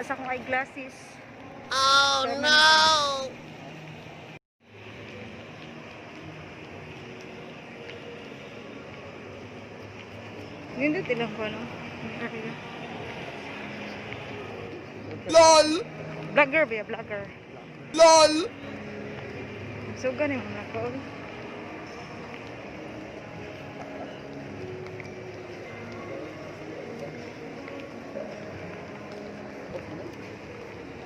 Nakuha sa akong eyeglasses. Oh no! Nindot ilang ko, no? Ang area. LOL! Vlogger ba ya? Vlogger. LOL! So, ganin mo na ko.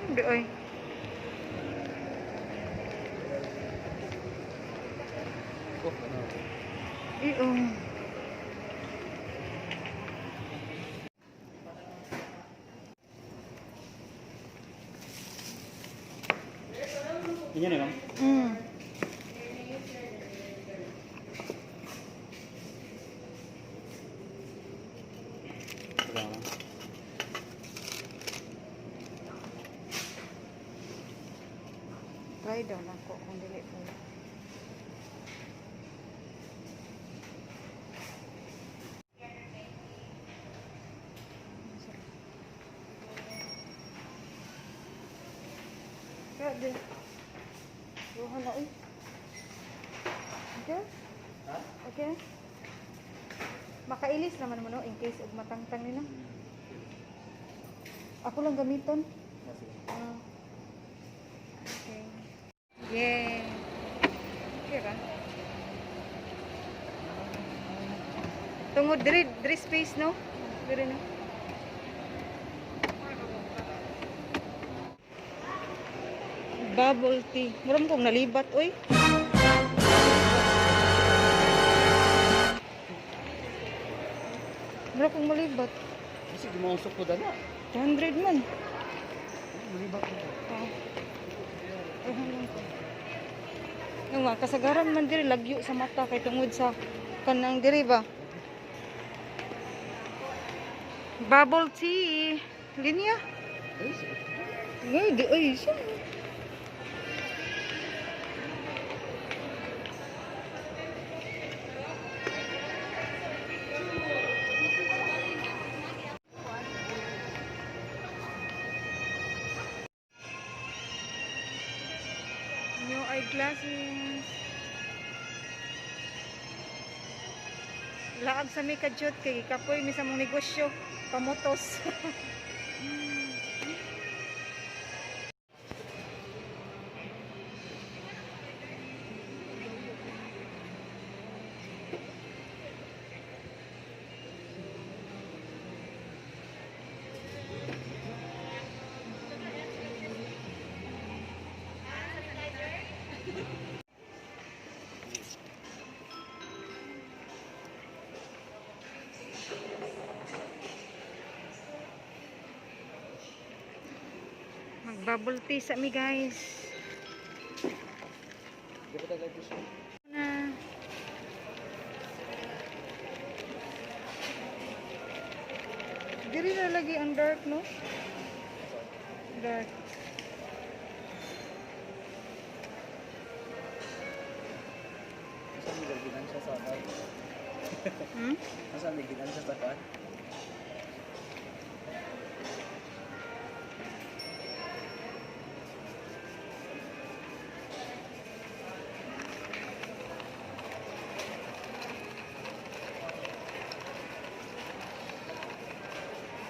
Hindi, oy. Iyo. Inyo na, ma'am? Ito lang, ma'am. Try daw na ko kung dili po. Kaya di. Buha na uy. Okay? Ha? Okay? Makailis naman mo no in case og matangtang nila. Ako lang gamiton. Ah, sige. Ah. Okay. Yay. Okay ra. Tungod diri diri space no? Diri no. Bubble tea. Mura mo kong nalibat oy. Mura kong malibat. Kasi gumausok ko dala. 200 man. Malibak ko. Oo. Ay, lang ko. Yung nga, kasagaran man diri lagyo sa mata kay tungod sa kanang diri ba. Bubble tea. Linya. Ay, sige. Ngay di ay siya. New eyeglasses. Laag sa mi kadyot kay kapoy mi sa mong negosyo pamotos. Mag-bubble tea sa mi, guys. Di ba tayo live siya? Na. Diri na lagi ang dark, no? Dark. Asa may ginan siya sa kan? Hmm? Asa may ginan siya sa kan?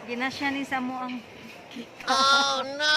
Ginasya ni sa mo ang Oh no!